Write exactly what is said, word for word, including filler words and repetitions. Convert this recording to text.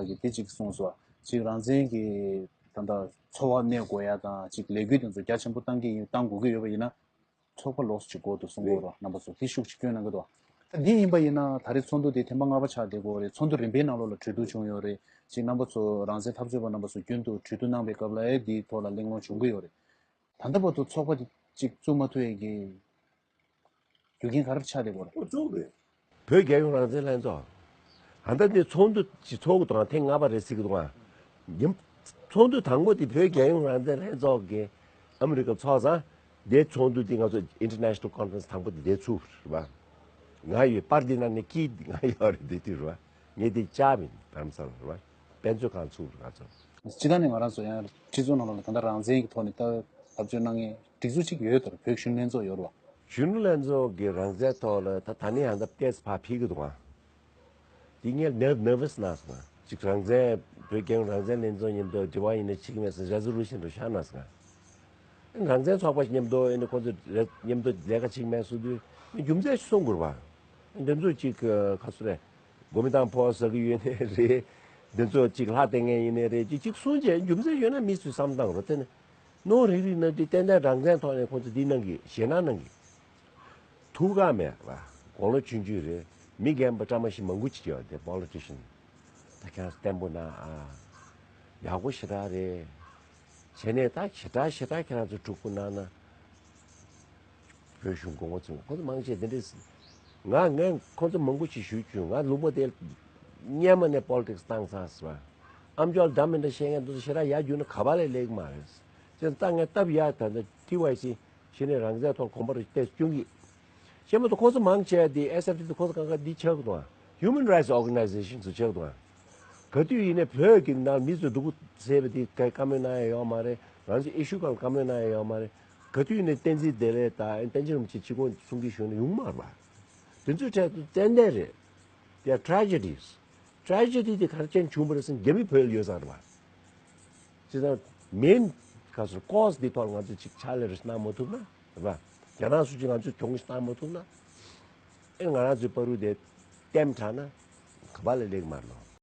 ལགས་ཀྱིས་དེ་གཅིག་གསུངས་སོང་། གཅིག་རང་བཙན་གྱི་ད་ལྟ་འཚོ་བ་གནས་དགོས་ཡ་དང་གཅིག་ལས་འགུལ་དེ་ཚོ་རྒྱ་ཆེན་པོ་བཏང་གི་ཡིན། བཏང་དགོས་ཀྱི་ཡོད་པ་ཡིན་ན། ཚོགས་པ་ལོགས་སུ་ཅིག་དགོས་འདུག་གསུང་གི་ཡོད་རེད། རྣམ་པ་ཚོ་དེ་ཤུགས་ཅིག་སྐྱོན་གནང་གི་འདུག་ད་འདི་ཡིན་པ་ཡིན་ན་ད་རེས་ཚོགས་འདུ་དེ་ཐེངས་མ་ལྔ་པ་ཆགས་བསྡད་ཀྱི་ཡོད་རེད། ཚོགས་འདུ་རིམ་པའི་ནང་ལོགས་ལ་གྲོས་བསྡུར་བྱུང་ཡོད་རེད། ཅིག་རྣམ་པ་ཚོ་རང་བཙན་འཐབ་རྩོད་པ་རྣམ་པ་ཚོ་རྒྱུན་དུ་གྲོས་བསྡུར་གནང་བའི་སྐབས་ལ་ཨེ་འདིའི་ཐོག་ལ་གླེང་སློང་བྱུང་གི་ཡོད་རེད། ད་ལྟ་བར་དུ་ཚོགས་པ་དེ་ཅིག་བཙུགས་མ་ཐུབ་ཡས་ཀྱི་རྒྱུ་རྐྱེན་ག་རེ་ཆགས་བསྡད་ཀྱི་ཡོད་རེད། ཨོ་ཚོགས་རེད། བོད་རྒྱལ་ཡོངས་རང་བཙན་ལྷན་ཚོགས། ད་ལྟ་འདི་ཚོགས་འདུ་ཅིག་ཚོགས་ཀྱི་འདུག་ཨང་། ཐེངས་ལྔ་པ་རེད་ཟེར་གྱི་འདུག་ཨང་། ཉིན་ཚོགས་འདུ་དང་པོ་དེ་བོད་རྒྱལ་ཡོངས་རང་བཙན་ལྷན་ཚོགས་ཀྱིས་ཨ་མི་རི་ཀར་ཚོགས་ཙང་། དེ་ཚོགས་འདུ་དེ་ང་ཚོ་International Conference དང་པོ་དེ་དེ་ཚུགས་རེད་པ། ང་ཡོད་པར་འདི་ནང་ནས་ཀི་ང་ཡོད་རེད། དེ་དུས་རེད་པ། ངས་དེ་བཅར་བ་ཡིན། དྷ་རམ་ས་ལ་རེད་པ། དཔེ་མཛོད་ཁང་ཚུགས་རེད་ང་ཚོ། སྤྱི་བཏང་ནས་ང་རང་ཚོ་ཡང་སྤྱི་ཚོགས་ནང་ལོགས་ལ་ད་ལྟ་རང་བཙན་གྱི་ཐོག་ནས་ད་འཐབ་རྩོད་གནང་མཁན་སྒྲིག་འཛུགས་གཅིག་ཡོད་དོ། བོད་གཞོན་ནུ་ལྷན་ཚོགས་ཡོད་རེད་པ། གཞོན་ནུ་ལྷན་ཚོགས་ཀྱི་རང་བཙན་ཐོག་ལ་ད་ད་ནི་ཡང་ད་ཏེས་ཕར་ཕྱིན་གྱི་འདུག་ཨང་། དེ་ངས་ནར་ནར་བྷས་གནང་སོང་། ཅིག་རང་བཙན་བོད་རྒྱལ་ཡོངས་རང་བཙན་ལྷན་ཚོགས་མཉམ་དུ་དྲི་བ་ཡིན་ན་བྱེད་ཀྱི་མེད་ཟེར་རེ་ཛོ་ལུ་ཤན་རུ་བཞག་གནང་སོང་། རང་བཙན་ཚོགས་པ་ཞིག་མཉམ་དུ་ཡིན་ན་ཁོང་ཚོ་རེ་མཉམ་དུ་ལས་ཀ་བྱེད་ཀྱི་མེད་གསུང་དུས་རྒྱུ་མཚན་ཞིག་གསུང་དགོས་པ། འདི་ཚོ་ཅིག་ག་སུ་རེད། གོ་མི་དང་ཕོ་ཟ་གི་ཡོད་ནའི་རེད། འདི་ཚོ་ཅིག་ལྷ་བསྟེན་མཁན་ཡིན་ནའི་རེད། ཅིག་ཅིག་གསུང་བྱས་རྒྱུ་མཚན་ཡོད་ན་མི་ཚོས་བསམ་བཏང་རོགས། དེ་ནི་ནོར་རིག་རིག་ན་དེ་ཏན་ཏན་རང་བཙན་ཐོག་ནས་ཁོང་ཚོ་འདི་གནང་གི་ཞེད་སྣང་གནང་གི་ཐུགས་ཁག་མེད་པ། དགུང་ལོ་ཆུང་ཆུང་རེད། མི་རྒན་པ་བཀྲ་མ་ཤིས་མང་པོ་ཅིག་ཡོད་དེ་པོ་ལི་ཊི་ཤན། ད་ཁྱེད་རང་བརྟན་པོ་གནང་ཨ། ཡག་པོ་ཞེ་དྲག་རེད། བྱས་ནས་ད་ཞེ་དྲག་ཞེ་དྲག་ཁྱེད་རང་ཚོ་གྲོགས་པོ་གནང་ན། བོད་གཞུང་མགོ་སྐོར་ཚུགས། ཁོ་ཚོ་མང་ཆེ་འདི་འདྲས། ང་ངས་ཁོ་ཚོ་མང་པོ་ཞིག་ཞུས་བྱུང་། ང་ལུང་པ་དེ་སྔོན་མ་ནས་པོ་ལི་ཊིག་སི་བཏང་ཚར་ཟེར་བ། ཨམ་ཅོག་འདྲ་མི་འདྲ་བཤད་མཁན་དེ་ཚོ་ཞེ་དྲག་ཡར་རྒྱུག་ན་ག་པ་ལས་ལེགས་མ་རེད། བྱས་ཙང་ད་ངས་སྟབས་ཡག་ད་ལྟ་ཊི་ཝའི་སི་གཞི་ནས་རང་བཙན་ཐོག་གོམ་པ་རེ་བལྟས་སྐྱོང་གི། བྱས་མ་གཏོགས་ཁོ་ཚོ་མང་ཆེ་བ་དེ་ཨེས་ཨེཕ་ཊི་དེ་ཁོ་ཚོ་གང་ག་འདི་ཆགས་འདུག་ཨ། Human Rights Organization ཚོ་ཆགས་འདུག་ཨ། ག་དུས་ཡིན་ནའི་བོད་ཀྱི་ནང་མི་ཚོ་སྡུག་པོ་བཟས་པ་དེ་ག་བཀའ་མོལ་གནང་ཡ་ཡོད་མ་རེད། རང་ཚོའི་ཨི་ཤུ་སྒང་ལ་བཀའ་མོལ་གནང་ཡ་ཡོད་མ་རེད། ག་དུས་ཡིན་ནའི་བསྟན་འཛིན་བདེ་ལེགས་དང་བསྟན་འཛིན་རིན་པོ་ཆེ་གཅིག་པོ་གསུང་གི་བཞུགས་ན་ཡོང་མ་རེད་པ། དེ་ཚོའི་གྲས་དུ་ཏན་ཏན་རེད། They are tragedies. Tragedy དེ་ག་རེ་བྱས་བྱུང་བ་རེད་ཟེར་ན་རྒྱ་མི་བོད་ལ་ཡོད་ཙང་རེད་པ། བྱས་ཙང་མེན་ག་སོ་ཀོ་ཛི་འདི་ཐོག་ལ་ང་ཚོས་ཅིག་ཕྱག་ལས་རེ་གནང་མ་ཐུབ་ན་རེད་པ། རྒྱ་ནག་སུ་ཅིག་ང་ཚོས་གྱོང་གནང་མ་ཐུབ་ན། ཨེ་ང་རང་ཚོའི་བར་དུ་དེ་ལྟེམ་དྲགས་ན་ག་པ་ལས་ལེགས་མ་རེད་ལོ།